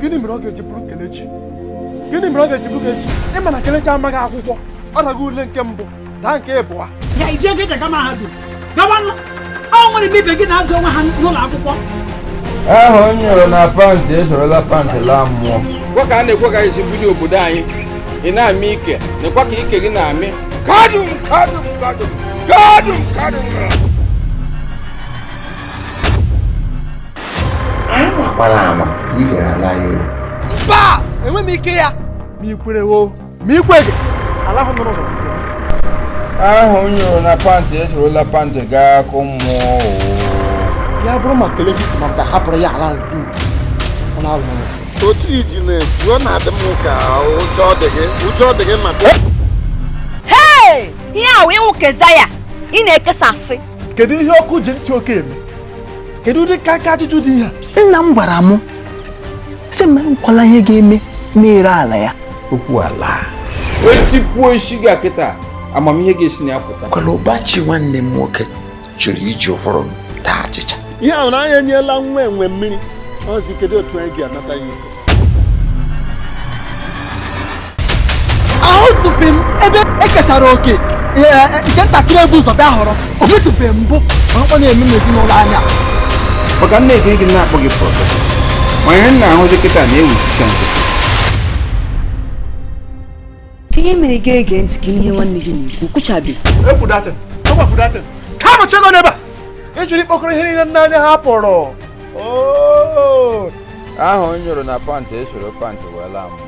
Gịnị mere ọ ga-eji bụrụ Kelechi? Gịnị mere ọ ga-eji bụrụ Kelechi? Ị ma na Kelechi amaghị akwụkwọ. Ọ dago ule nke mbụ, daa nke ịbụọ. Ya ije gị ga mahadum gawanụ. Ọ nwere mgbe ibe gị na-azụ onwe ha n'ụlọ akwụkwọ. Ahụ m nyụrụ na pantị esorola pantị laa mmụọ. Kwa ka a na-ekwe ka esi bulie obodo anyị, ị na-amị ike, nekwa ka ike gị na-amị. Kadum kadum kadum kadum kadum. Anwakwala anwa ilere ala ya elu. Mba! Enwe m ike ya. Ma i kwere o, ma i kweghị, ala ahụ nọ n'ụzọ bụ nke m. Ahụ m nyụrụ na pantị esorola pantị gaa akụ mmụọ. Ya bụrụ ma Kelechi ji maka hapụrụ ya ala dum ọ na-alụ ọrụ. Otu iji na-eju ọ na-adị m ka ụjọ ọ dị gị, ụjọ ọ dị gị maka Hey! Ihe a wee wụ Kezaya, ị na-ekesasị. Kedu ihe ọkụ ji ntị oke eme? Kedu ụdị ka aka ajụjụ dị ihe a? Nna m gwara m sị m nkwala ihe ga-eme na-ere ala ya. Okwu ala etipuo isi gị kịta, amamihe ga-esi na ya pụta. Kwalụbachi nwanne m nwoke chọrọ iji ụfọrọ m taa achịcha. Ihe ahụ na anyị enyela nwa enwe mmiri ọzi, kedu otu anyị ji anata ya iko? Ahụtụbe m ebe ekechara oke nke ntakịrị ebu ụzọ bịa họrọ ometụbe mbụ ọkpọ na-eme n'ezinụlọ anya. Maka nna ekiri gị na-akpọ gị prọfesọ, ma ihe m na-ahụzi kịta na-ewuchicha nkịtị. Ihe mere gị ege ntị ka ihe nwanne gị na-ekwu kwuchabe. Ekwudatin, ekwudatin. Ka m chego n'ebe a. Ị jụrụ ịkpọkọrọ ihe niile nna anyị hapụrụ. Ahụ m nyụrụ na pantị esoro pantị wee laa mmụọ.